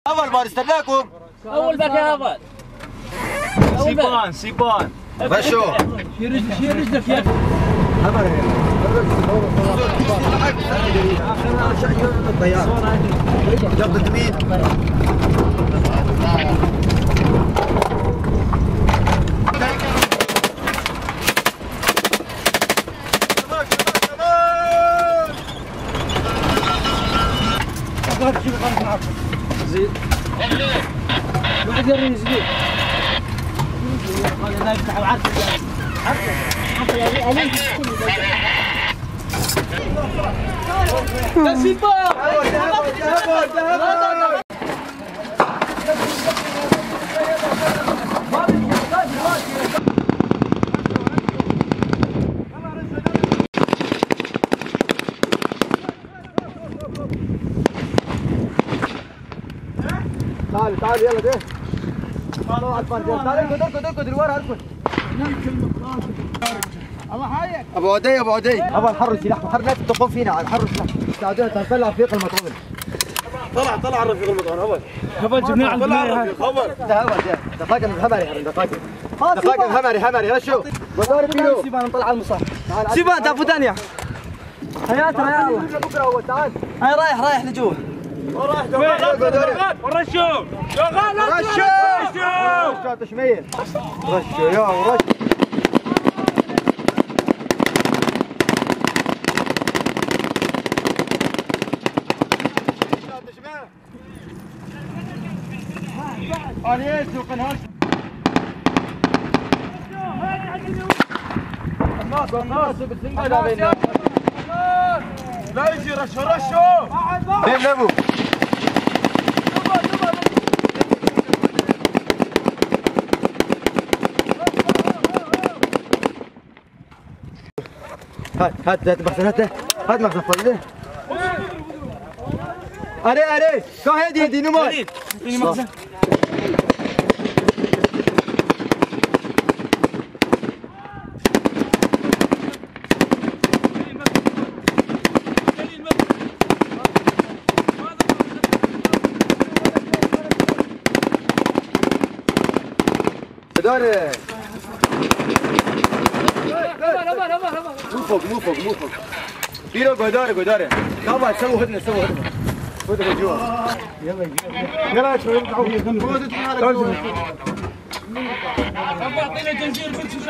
اول ما استناكم. اول باك يا هبل. سيبان سيبان. رشو. شيل رجلك يا جبت مين؟ زيد واحد يرمي زيد. تعال تعال يلا ده. تعال تعال اركض اركض اركض الورا اركض. الله حيك. ابو عدي ابو عدي. ابو نحرر السلاح نحرر لا تقوم فينا نحرر السلاح. ساعدونا تنطلع رفيق المطعون. طلع طلع الرفيق المطعون هبل. هبل جبناه على البناية. هبل. ده هبل ده. دقائق همري يا دقائق. دقائق همري همري رشو. بدور بيلو. سيبان نطلع على المصح. سيبان تعال ثانية. حياتنا يا الله. بكره هو تعال. انا رايح رايح لجوا. رشو رشو رشو تشميل رشو يا رشو. لا يجي رشو رشو. فين ابو؟ هات هات هات مخزن هات هات مخزن فاضي. اري اري كم هدي هدي نمر. دوري. مو فوق مو فوق مو فوق. بيرو قداري قداري. يلا سووا هدنة سووا هدنة. فوتوا جوا. يلا يلا شوي.